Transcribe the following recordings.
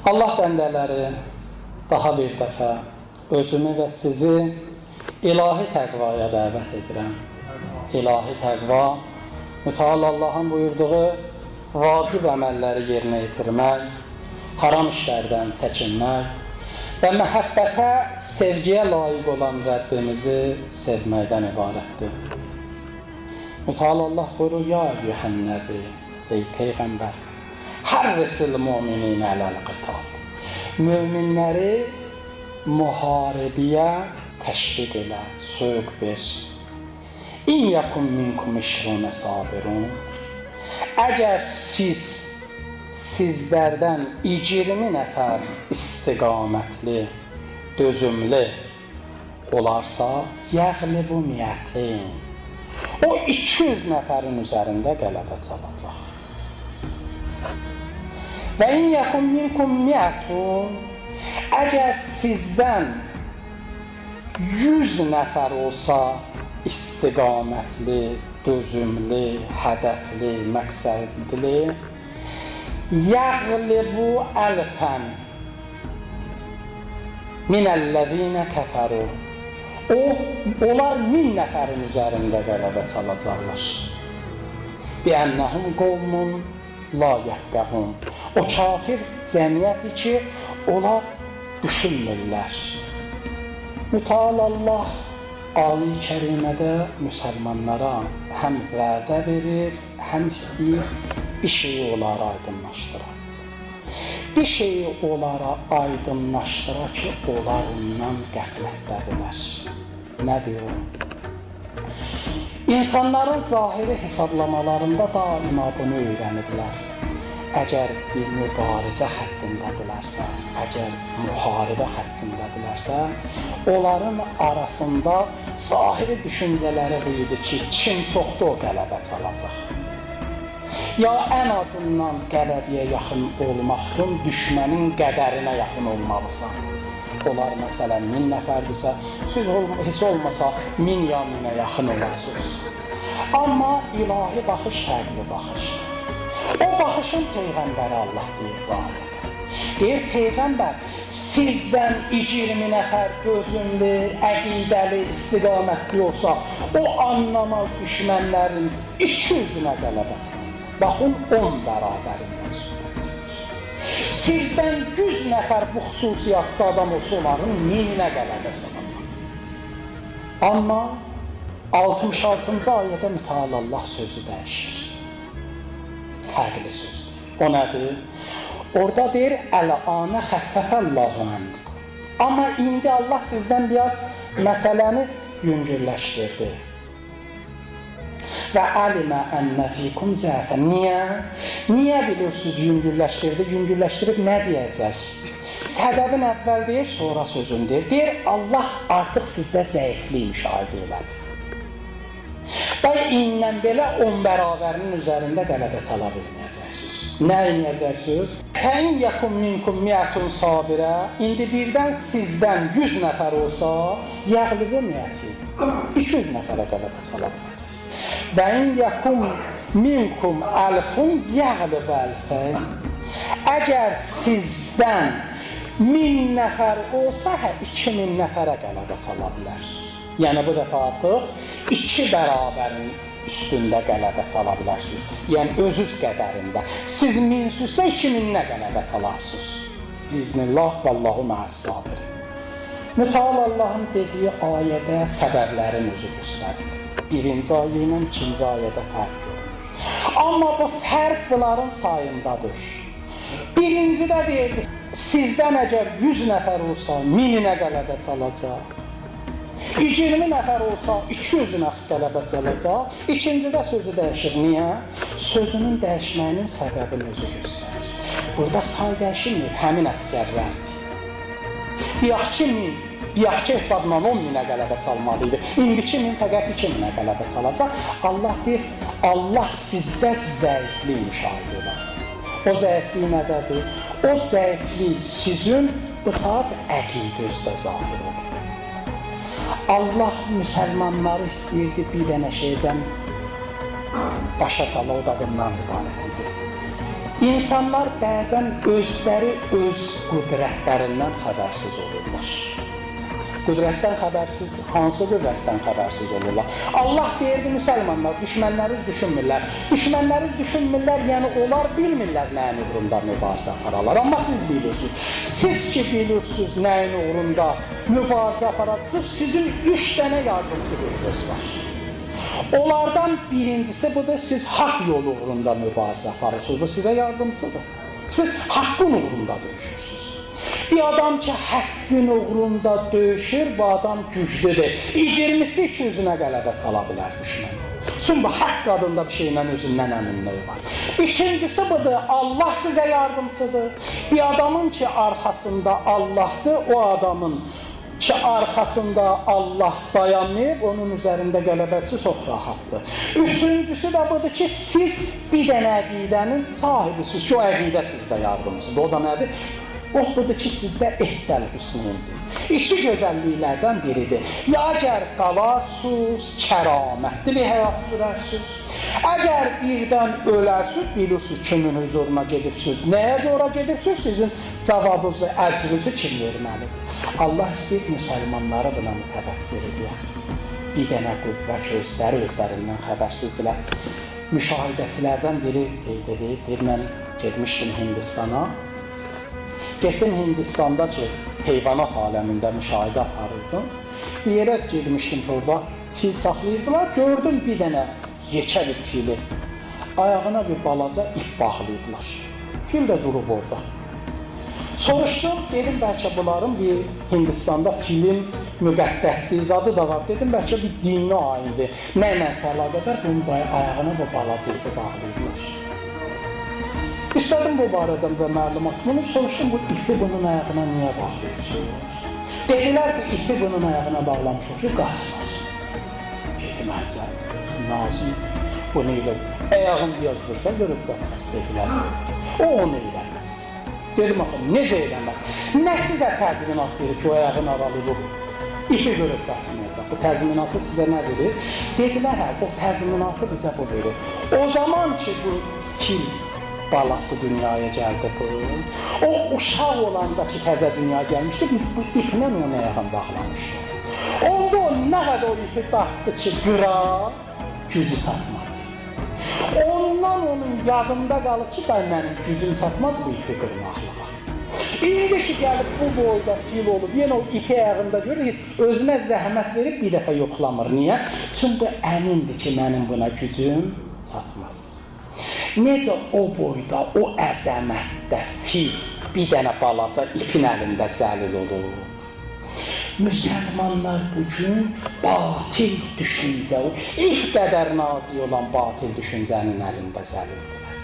Allah bəndələri, daha bir dəfə özümü və sizi ilahi təqvaya dəvət edirəm. İlahi təqva, mütəal Allahın buyurduğu vacib əməlləri yerinə yetirmək, haram işlərdən çəkinmək və məhəbbətə, sevgiyə layiq olan Rəbbimizi sevməkdən ibarətdir. Mütəal Allah buyurur, ya eyyühən-nəbi, ey Peyğəmbər, hərrisil müminine ələl-qital. Möminləri müharibəyə təşviq elə, sövq ver. İn yakum minkum işrune sabirun. Əgər siz, sizlərdən 20 nəfər istiqamətli, dözümlü olarsa, yəğlibu miyyətin. O 200 nəfərin üzərində qələbə çalacaq. Və in yakum minkum mi'atun, əgər sizdən 100 nəfər olsa istiqamətli, dözümlü, hədəfli, məqsədli, yəğlibu əlfən minəl-ləzīnə kəfəru. Onlar 1000 nəfərin üzərində qələbə çalacaqlar. Biənnəhum qovmun la yəfqəhun. O kafir cəmiyyəti ki, onlar düşünmürlər. Mütəal Allah ayə-i kərimədə müsəlmanlara həm vədə verir, həm istəyir bir şeyi onlara aydınlaşdıra. Bir şeyi onlara aydınlaşdıra ki, onlar ondan qəflətdədirlər. Nə deyir o? İnsanların zahiri hesablamalarında daima bunu öyrəniblər. Əgər bir mübarizə xəttindədirlərsə, əgər müharibə xəttindədirlərsə, onların arasında zahiri düşüncələri bu idi ki, kim çoxdur o qələbə çalacaq. Ya ən azından qələbəyə yaxın olmaq üçün düşmənin qədərinə yaxın olmalısan. Onlar məsələn 1000 nəfərdirsə, siz heç olmasa 1000 ya 1000-ə yaxın olasınız. Amma ilahi baxış fərqli baxışdır. O baxışın Peyğəmbərə Allah deyir bu ayədə. Deyir, Peyğəmbər, sizdən 20 nəfər dözümlü, əqidəli, istiqamətli olsa, o anlamaz düşmənlərin 200-ünə qələbə çalacaq. Baxın, 10 bərabərindən söhbət edir. Sizdən 100 nəfər bu xüsusiyyatda adam olsa, onların 1000-ə qələbə çalacaq. Amma 66-cı ayədə mütəal Allah sözü dəyişir. Fərqli söz. O nədir? Orada deyir, əl-ənə xəffəfəllahu ənkum. Amma indi Allah sizdən biraz məsələni yüngülləşdirdi. Və əlimə ənnə fikum zəfən. Niyə? Niyə bilirsiniz yüngülləşdirdi? Yüngülləşdirib nə deyəcək? Səbəbin əvvəl deyir, sonra sözünü deyir. Deyir, Allah artıq sizdə zəiflik müşahidə elədi. Və indən belə 10 bərabərinin üzərində qələbə çala bilməyəcəksiniz. Nə eləyəcəksiniz? Fəin yakum minkum mi'atun sabirə. İndi birdən sizdən 100 nəfər olsa, yəğlibu mi'əti. 200 nəfərə qələbə çala biləcək. Və in yakum minkum əlfun yəğlibu əlfəyn. Əgər sizdən 1000 nəfər olsa, hə, 2000 nəfərə qələbə çala bilərsiniz. Yəni bu dəfə artıq 2 bərabərin üstündə qələbə çala bilərsiniz. Yəni özünüz qədərində. Siz 1000-sünüzsə 2000-nə qələbə çalarsınız. Biiznillah, vallahu mə'əs-sabirin. Mütəal Allahın dediyi ayədə səbəblərin özü göstərilir. Birinci ayə ilə ikinci ayədə fərq görünür. Amma bu fərq bunların sayındadır. Birincidə deyirdi, sizdən əgər 100 nəfər olsa, 1000-ə qələbə çalacaq. 20 nəfər olsa, 200-ünə qələbə çalacaq. İkincidə sözü dəyişir. Niyə? Sözünün dəyişməyinin səbəbini özü göstərir. Burada say dəyişilmir, həmin əsgərlərdir. Bayaqki 1000, bayaqki hesabla 10.000-ə qələbə çalmalı idi. İndiki 1000 fəqət 2000-ə qələbə çalacaq. Allah deyir, Allah sizdə zəiflik müşahidə elədi. O zəiflik nədədir? O zəiflik sizin bu saat əqidənizdə zahir olur. Allah müsəlmanları istəyirdi bir dənə şeydən başa sala, o da bundan ibarət idi. İnsanlar bəzən özləri öz qüdrətlərindən xəbərsiz olurlar. Qüdrətdən xəbərsiz, hansı qüdrətdən xəbərsiz olurlar? Allah deyirdi müsəlmanlar, düşmənləriniz düşünmürlər. Düşmənləriniz düşünmürlər, yəni onlar bilmirlər nəyin uğrunda mübarizə apararlar. Amma siz bilirsiniz. Siz ki bilirsiniz nəyin uğrunda mübarizə apararsınız, sizin 3 dənə yardımcı qüvvəniz var. Onlardan birincisi budur, siz haqq yolu uğrunda mübarizə aparırsınız. Bu sizə yardımcıdır. Siz haqqın uğrunda döyüşürsünüz. Bir adam ki haqqın uğrunda döyüşür, bu adam güclüdür. 20-si 200-ünə qələbə çala bilər düşmən. Çünki bu haqq adında bir şeylə özündən əminliyi var. İkincisi budur, Allah sizə yardımcıdır. Bir adamın ki arxasında Allahdır, o adamın ki arxasında Allah dayanmayıb, onun üzərində qələbəçi çox rahatdır. Üçüncüsü də budur ki, siz bir dənə əqidənin sahibisiniz ki, o əqidə sizdə yardımcıdır. O da nədir? O budur ki, sizdə ehdəl hüsnündür. İki gözəlliklərdən biridir. Ya əgər qalarsınız, kəramətli bir həyat sürərsiniz. Əgər birdən ölərsiniz, bilirsiniz kimin huzuruna gedibsiniz, nəyə görə gedibsiniz, sizin cavabınızı, əcrinizi kim verməlidir? Allah istəyir müsəlmanları buna mütəvəccüh edir. Bir dənə qüvvə ki, özləri özlərindən xəbərsizdirlər. Müşahidəçilərdən biri qeyd edir, deyir, mən getmişdim Hindistana. Getdim Hindistanda ki, heyvanat aləmində müşahidə aparırdım. Bir yerə girmişdim ki, orada fil saxlayırdılar. Gördüm bir dənə yekə bir fili. Ayağına bir balaca ip bağlayıblar. Fil də durub orada. Soruşdum, dedim bəlkə bunların bir Hindistanda filin müqəddəsliyi zadı da var. Dedim bəlkə bir dini ayindir. Nə nəsə əlaqədar bunun ayağına bu balaca ipi bağlayıblar. İstədim bu barədə və məlumat bunu soruşdum, bu ipi bunun ayağına niyə bağlayırsınız? Dedilər bu ipi bunun ayağına bağlamışıq ki, qaçmasın. Dedim, əcəb, nazim bunu elə ayağını yazdırsa görüb qaçar, dedilər. O onu eləməz. Dedim, axı, necə eləməz? Nə sizə təzminat verir ki, o ayağını aralayıb ipi görüb qaçmayacaq? Bu təzminatı sizə nə verir? Dedilər, hə, o təzminatı bizə bu verir. O zaman ki, bu fil balası dünyaya gəldi bu. O uşaq olanda ki, təzə dünyaya gəlmişdi, biz bu iplə onun ayağını bağlamışdıq. Onda o nə qədər o ipi dartdı ki, qıra, gücü çatmadı. Ondan onun yadında qalıb ki, day mənim gücüm çatmaz bu ipi qırmaqlığa. İndi ki, gəlib bu boyda fil olub, yenə o ipi ayağında görür, heç özünə zəhmət verib bir dəfə yoxlamır. Niyə? Çünki əmindir ki, mənim buna gücüm çatmaz. Necə o boyda, o əzəmətdə fil bir dənə balaca ipin əlində zəlil olur. Müsəlmanlar bugün batil düşüncə, o ip qədər nazik olan batil düşüncənin əlində zəlildirlər.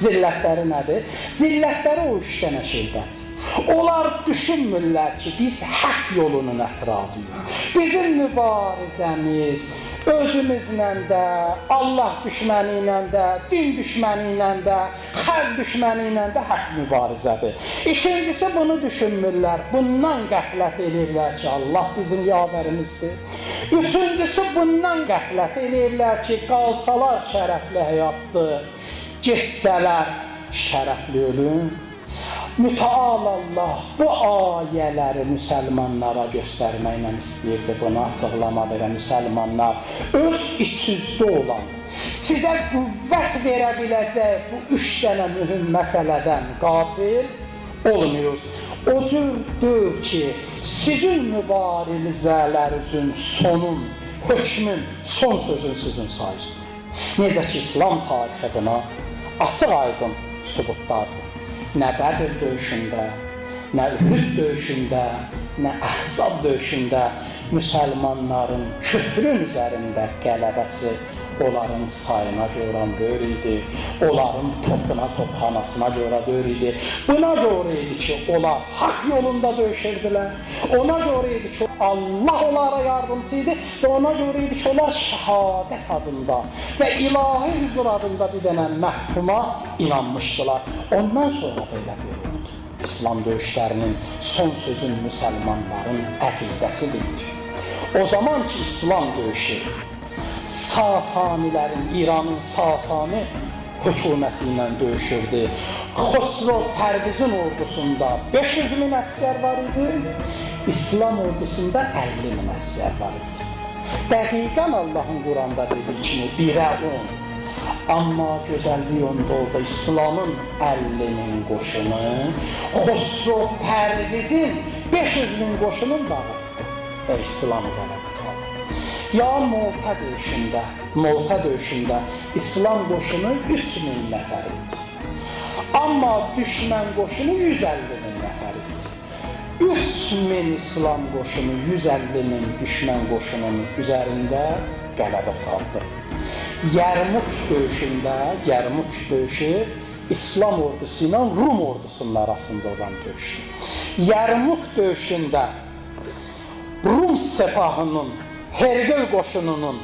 Zillətləri nədir? Zillətləri o üç dənə şeydədir. Onlar düşünmürlər ki, biz haqq yolunun əfradıyıq. Bizim mübarizəmiz özümüzlə də, Allah düşməni ilə də, din düşməni ilə də, xalq düşməni ilə də haqq mübarizədir. İkincisi bunu düşünmürlər, bundan qəflət eləyirlər ki, Allah bizim yavərimizdir. Üçüncüsü bundan qəflət eləyirlər ki, qalsalar şərəfli həyatdır, getsələr şərəfli ölüm. Mütəal Allah bu ayələri müsəlmanlara göstərməklə istəyirdi, bunu açıqlama verə müsəlmanlar öz içinizdə olan, sizə qüvvət verə biləcək bu üç dənə mühüm məsələdən qafil olmuyoruz. O cür deyir ki, sizin mübarizələrinizin sonun, hökmün, son sözün sizin sayəsində. Necə ki, İslam tarixi buna açıq aydın sübutlardır. Nə Bədir döyüşündə, nə Ühüd döyüşündə, nə Əhzab döyüşündə müsəlmanların küfrün üzərində qələbəsi onların sayına görə deyil idi, onların topuna, topxanasına görə deyil idi. Buna görə idi ki, onlar haqq yolunda döyüşürdülər. Ona görə idi ki, Allah onlara yardımcı idi və ona görə idi ki, onlar şəhadət adında və ilahi hüzur adında bir dənə məfhuma inanmışdılar. Ondan sonra da elə bir oldu. İslam döyüşlərinin son sözün müsəlmanların əqidəsidir. O zaman ki, İslam döyüşü Sasanilərin, İranın Sasani hökuməti ilə döyüşürdü. Xosrov Pərvizin ordusunda 500 min əsgər var idi, İslam ordusunda 50 min əsgər var idi. Dəqiqən Allahın Quranda dediyi kimi 1-ə 10. Amma gözəllik onda oldu, İslamın 50 min qoşunu Xosrov Pərvizin 500 min qoşunun dağıtdı və İslam qələbə çaldı. Ya Molta döyüşündə İslam qoşunu 3000 nəfər idi. Amma düşmən qoşunu 150 min nəfər idi. 3000 İslam qoşunu 150 min düşmən qoşunun üzərində qələbə çaldı. Yərmuk döyüşü İslam ordusu ilə Rum ordusunun arasında olan döyüşdür. Yərmuk döyüşündə Rum sepahının, Herqel qoşununun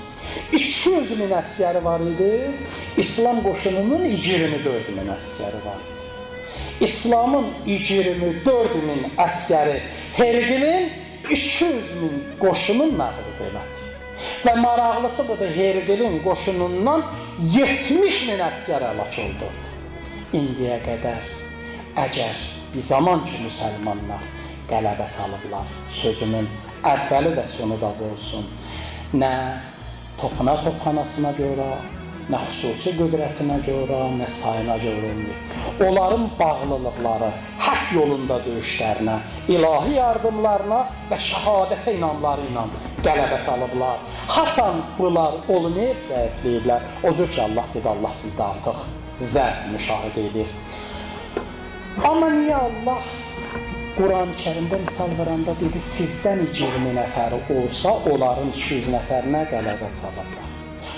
200 min əsgəri var idi, İslam qoşununun 24 min əsgəri var idi. İslamın 24 min əsgəri Herqelin 200 min qoşunun məğlub elədi. Və maraqlısı budur, Herqelin qoşunundan 70 min əsgər həlak oldurdu. İndiyə qədər əgər bir zaman ki müsəlmanlar qələbə çalıblar, sözümün əvvəli də sonu da bu olsun, nə topuna topxanasına görə, nə xüsusi qüdrətinə görə, nə sayına görə olmayıb. Onların bağlılıqları haqq yolunda döyüşlərinə, ilahi yardımlarına və şəhadətə inamları ilə qələbə çalıblar. Haçan bunlar olmayıb, zəifləyiblər. O cür ki, Allah dedi, Allah sizdə artıq zəif müşahidə edir. Amma niyə Allah Quran-ı Kərimdə misal verəndə dedi, sizdən 20 nəfəri olsa, onların 200 nəfərinə qələbə çalacaq.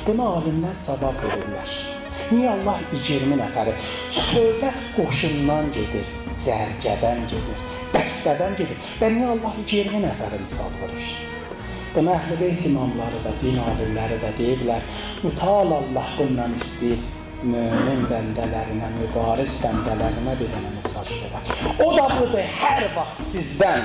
Buna alimlər cavab verirlər. Niyə Allah 20 nəfəri? Söhbət qoşundan gedir, cərgədən gedir, dəstədən gedir. Və niyə Allah 20 nəfəri misal verir? Buna Əhl-i Beyt imamları da, din alimləri də deyiblər. Mütəal Allah bununla istəyir mömin bəndələrinə, mübariz bəndələrinə bir dənə mesaj verər. O da budur, hər vaxt sizdən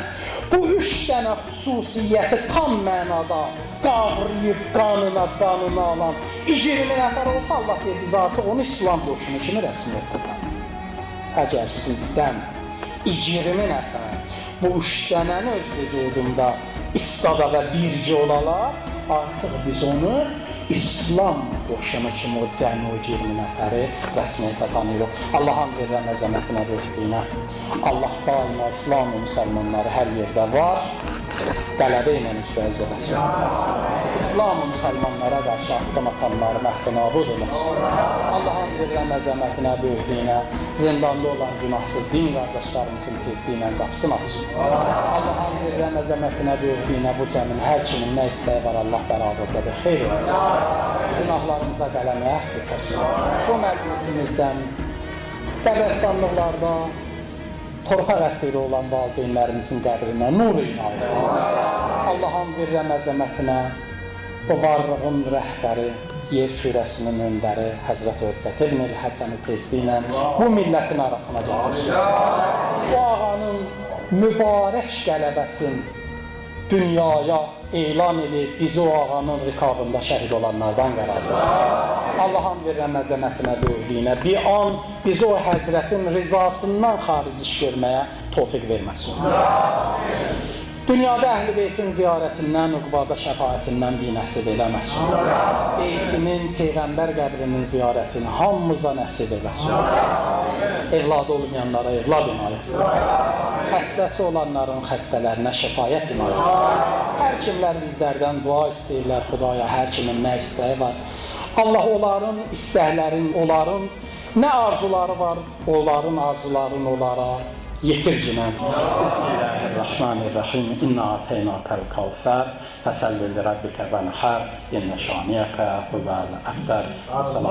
bu 3 dənə xüsusiyyəti tam mənada qavrayıb, qanına, canına alan 20 nəfər olsa, Allah deyir, biz artıq onu İslam qoşunu kimi rəsmiyyətə tanıyır. Əgər sizdən 20 nəfər bu 3 dənəni öz vücudunda istada və bircə olalar, artıq biz onu İslam qoşunu kimi o cəmi o 20 nəfəri rəsmiyyətə tanıyırıq. Allahın verirəm əzəmətinə, böyüklüyünə. Allah daima İslam və müsəlmanları hər yerdə var, qələbə ilə üzbəüz eləsin. İslam və müsəlmanlara qarşı addım atanları məhv nabud eləsin. Allahın verirəm əzəmətinə, böyüklüyünə, zindanda olan günahsız din qardaşlarımızın tezliyi ilə qapısını açsın. Allahın verirəm əzəmətinə, böyüklüyünə, bu cəmin hər kimin nə istəyi var, Allah bərabərdə xeyr eləsin. Günahlarımıza qələmi əfv etsin. Bu məclisimizdən qəbristanlıqlarda torpaq əsiri olan valideynlərimizin qəbrinə nur inayət etsin. Allahın verirəm əzəmətinə, bu varlığın rəhbəri, yer kürəsinin öndəri Həzrət Hüccət ibn Həsəni tezliklə bu millətin arasına gətirsin. Bu ağanın mübarək qələbəsini dünyaya elan edib, bizi o ağanın rikabında şəhid olanlardan qərar versin. Allahın verirəm əzəmətinə, böyüklüyünə, bir an bizi o həzrətin rizasından xaric iş görməyə tofiq verməsin. Dünyada Əhl-i Beytin ziyarətindən, uqbada şəfaətindən bir nəsib eləməsin. Beytinin, Peyğəmbər qəbrinin ziyarətini hamımıza nəsib eləsin. Evladı olmayanlara evlad inayət etsin. Xəstəsi olanların xəstələrinə şəfayət inayət etsin. Hər kimlər bizlərdən dua istəyirlər Xudaya, hər kimin nə istəyi var. Allah onların istəklərin, onların nə arzuları var, onların arzularını onlara yetircinə. Bismillahirrahmanirrahim. İnna ateynakəl kavsər, fəsəlli li rabbikə vənhər, innə şaniyəkə huvel əbtər. Esselamu.